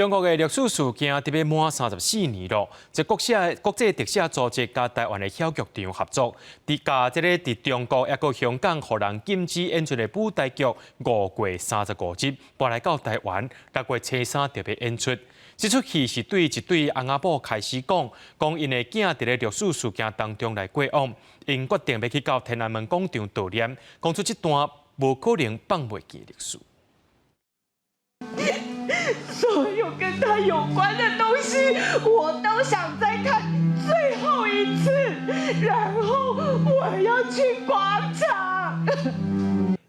中國的六四事件著欲滿34年囉，這國際國際特赦組織佮台灣的曉劇場合作，佇共這個佇中國抑閣香港予人禁止演出的舞台劇《五月三十五日》搬來到台灣，6月初三特別演出。這齣戲是對一對翁仔某開始講，講𪜶的囝佇咧六四事件當中來過往，𪜶決定欲去到天安門廣場悼念，講出這段無可能放袂記的歷史。所有跟他有關的東西，我都想再看最後一次，然後我要去廣場。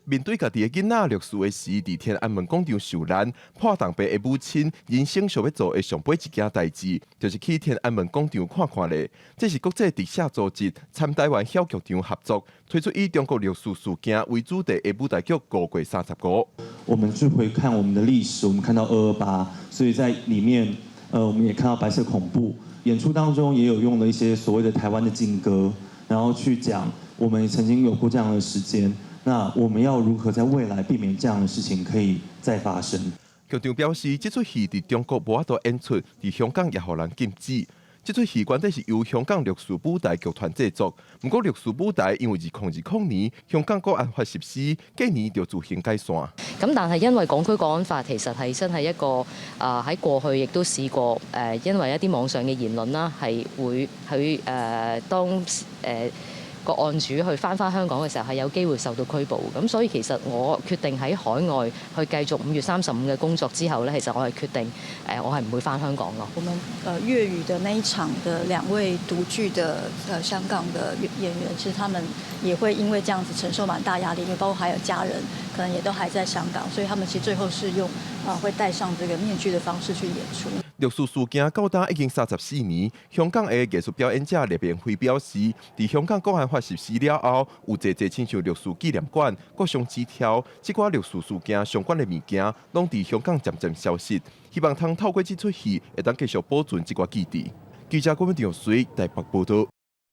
面對家己的囡仔六四的時，佇天安門廣場受難，破重病的母親，人生想欲做的上尾一件代誌，就是去天安門廣場看看咧。這是國際特赦組織參台灣曉劇場合作推出以中國六四事件為主題的舞台劇《五月三十五》。我們去回看我們的歷史，我們看到228，所以在裡面，我們也看到白色恐怖。演出當中也有用了一些所謂的台灣的禁歌，然後去講我們曾經有過這樣的時間。那我們要如何在未來避免這樣的事情可以再發生？劇場表示，這齣戲佇中國無法度演出，佇香港也予人禁止。這齣戲原底是由香港六四舞台劇團製作，毋過六四舞台因為2020年香港國安法實施，隔年就自行解散。咁但係因為港區國安法其實係真係一個啊喺過去亦都試過因為一啲網上嘅言論啦，係會去當個案主去翻返香港嘅時候係有機會受到拘捕，咁所以其實我決定喺海外去繼續5月35嘅工作之後呢，其實我係決定我係唔會翻香港咯。我們粵語的那一場的兩位獨劇的香港的演員，其實他們也會因為這樣子承受蠻大壓力，因為包括還有家人可能也都還在香港，所以他們其實最後是用啊會戴上這個面具的方式去演出。六四事件到今已經34年，香港的藝術表演者聶明輝表示，佇香港國安法實施了後，有濟濟親像六四紀念館、國殤之柱，這寡六四事件相關的物件，攏佇香港漸漸消失。希望通透過這齣戲，會當繼續保存這寡記憶。記者郭文卓隨台北報道。